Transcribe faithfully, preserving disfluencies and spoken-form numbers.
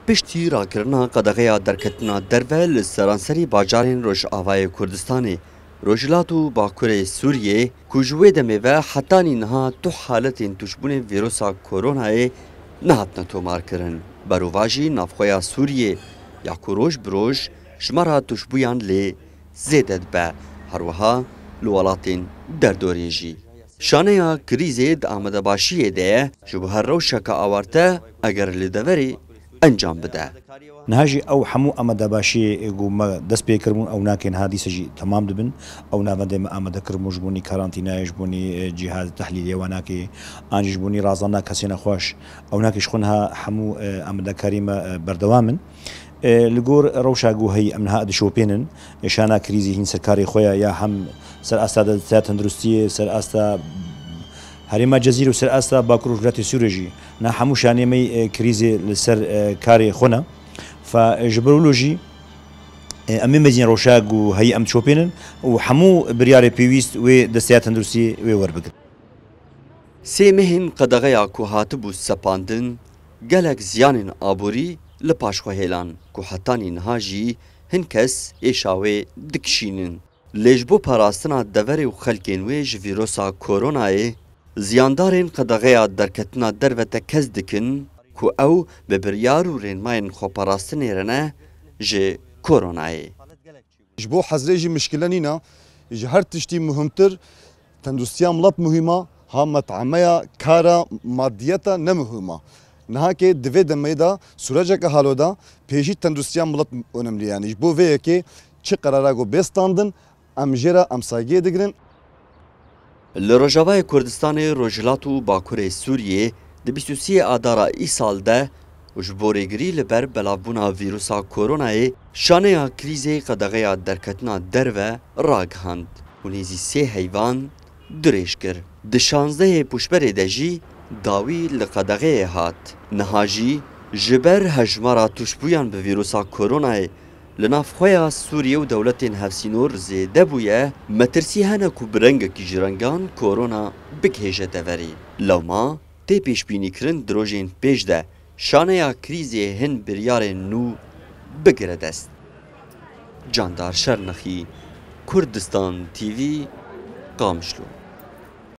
Piştî rakirina qedexeya derketina derve li seranserî bajarên Rojavayê Kurdistanê, Rojhilat û Bakurê Sûriyê, ku ji wê demê ve hetanî niha du haletên tûşbûnê vîrusa koronayê nehatine tomarkirin, berovajî navxweya Sûriyê ya ku roj bi roj jimara tûşbûyan lê zêde dibe, herwiha li welatên derdorê jî. Şaneya krîzê di amadebaşiyê de ye, ji bo her rewşeke awarte eger li deverê encam bide. Niha jî ew hemû amadebaşiyê ku me dest pê kiribûn, ew nake niha dîsa jî temam dibin. Ew navendê me amade kiribûn ji bonî karantînayê, ji bonî, e, cihaz tehlîlê wan nake, an jî ji bonî razandina kesê nexweş. Ew nake ji xwe niha hemû, e, amadekarî me, e, berdewam in. E, li gor rewşa ku heyî em niha dişopênin, e, şana krîzî hîn ser karê xwe ye, ya hem ser asta de, ser tenduristiyê, ser asta herêma Cezîrê û ser asta Bakur û Rojhilatê Sûriyê jî. Niha hemû şanê me, e, krîzê li ser, e, karê xwe ne. Fa, e, ji ber wilo jî, e, em ê mezîn rewşa ku heyî em dişopênin û hemû biryarê pêwîst wê desteya tenduristiyê wê werbigrin. Sê mehên qedexeya ku hatibû sepandin, gelek ziyanên aborî li paş xwe hêlan, ku hetanî niha jî hin kes êşa wê dikişînin. Lê ji bo parastina deverê û xelkên wê ji vîrusa koronayê, ziyandarên qedexeya derketina derve tekez dikin, ku ew bi biryar û rênmayên xweparastinê re ne ji koronayê. Ji bo hezrê jî mişkile nîne, ji her tiştî muhimtir tenduristiya milet muhîm e, ha met'emeya kara madiyeta ne muhîm e. Nihakê di vê demê de, sûreceke halo de, pêşî tenduristiya milet önemli, yanî ji bo vê yekê çi qerara ku bê standin, em jê re em saygiyê digirin. Li Rojavayê Kurdistanê, Rojhilat û Bakurê Sûriyê di bîst û sê Adara îsal de û ji bo rêgirî li ber belavbûna vîrusa koronayê, şaneya krîzê qedexeya derketina derve ragihand û nêzî sê heyvan dirêj kir. Di şazdehê pûşberê de jî dawî li qedexeyê hat. Niha jî ji ber hejmara tûşbûyan bi vîrusa koronayê li navxweya Sûriyê û dewletên hevsînor zêde bûye, metirsî hene ku bi rengekî ji rengan korona bigihêje deverê. Lewma tê pêşbînîkirin di rojên pêş de şaneya krîzê hin biryarên nû bigire dest. Candar Şernexî, Kurdistan T V, Qamişlo.